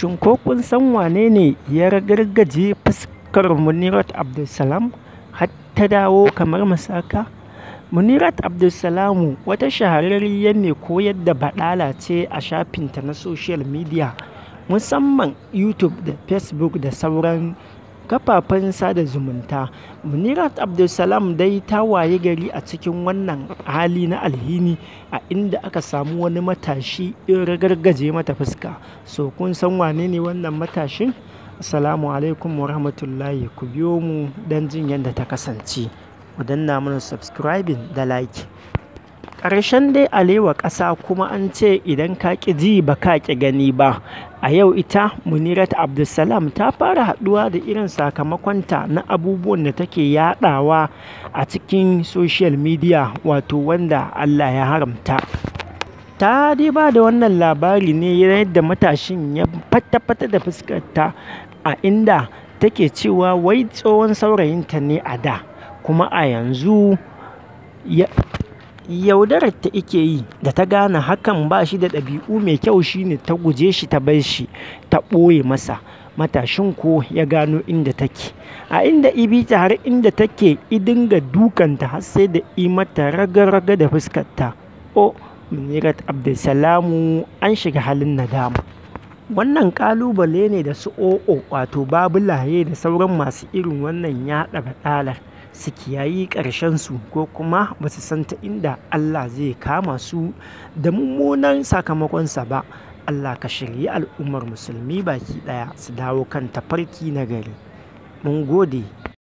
Shin ko kun san wane ne ya ragargaje fuskar Munirat Abdulsalam har ta dawo kamar masaka? Munirat Abdulsalamu wata shahararriyar mai koyar da baɗala ce a shafinta na social media, musamman YouTube da Facebook da sauran kafafen sada zumunta. Munirat Abdulsalam dai ta wayi gari a cikin wannan hali na alhini a inda aka samu wani matashi ya ragargaje mata fuska. So kun san wane ne wannan matashin? Assalamu alaikum wa rahmatullahi. Ku biyo mu don jin yadda ta kasance. Ku danna mana subscribing da like. Ƙarshen dai alewa ƙasa, kuma an ce idan ka ƙi ji ba ka ƙi gani ba. A yau ita Munirat Abdulsalam ta fara haɗuwa da irin sakamakonta na abubuwan da take yaɗawa a cikin social media, wato wanda Allah ya haramta. Ta dai ba da wannan labari ne yadda matashin ya fata-fata da fuskarta, a inda take cewa wai tsohon saurayinta ne a da, kuma a yanzu yaudarar ta ike yi. Da ta gane hakan ba shi da ɗabi'u mai kyau, shine ta guje shi ta bar shi, ta ɓoye masa. Matashin ko ya gano inda take, a inda ibita har inda take, i dinga dukanta har sai da i mata raga-raga da fuskarta. O Munirat Abdulsalamu, an shiga halin nadama. Wannan ƙalubale ne da su o'o, wato babulaye da sauran masu irin wannan yaɗa baɗalar, su kiyayi su, ko kuma ba su san ta inda Allah zai kama su da mummunan sakamakonsa ba. Allah ka shiryi al'ummar musulmi baki ɗaya su dawo kan tafarki na gari. Mun gode.